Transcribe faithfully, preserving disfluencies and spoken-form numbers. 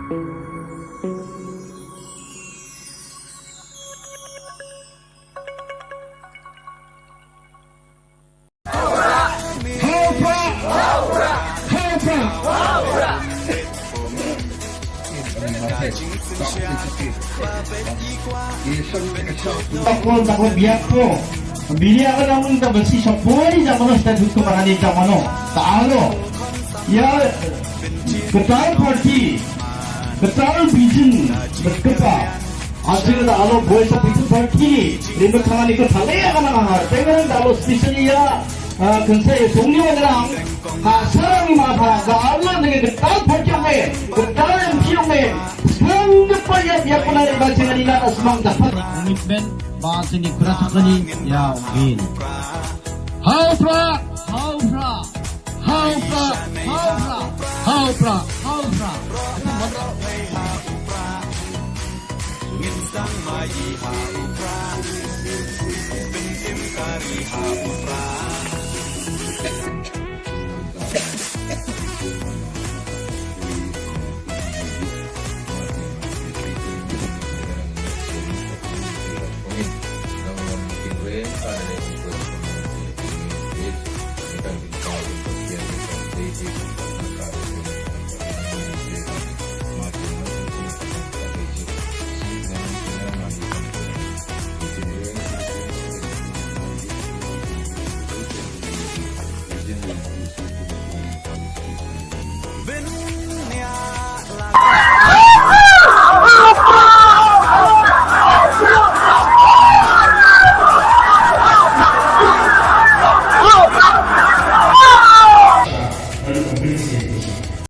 Takon takon biak ko. Bini akan namun ta besi sapoi jam mano, statut ko marani jam mano. Ta alo. Ya, ketal parti, ketal vision, berkepa. Asing da alo boi sa pitu parti, limit tangani ko thale akan nahar. Tengan da alo special ya, ah, kensei sungni wa gerang. Ha sarang ma pha, da alo dengan ketal parti me, ketal M P me. Sang depan ya, ya pernah dibaca dengan ina asmang dapat. Commitment ba sini berat kali ya, win. Hau pra, hau pra. Hau pra, hau pra, hau pra, hau pra.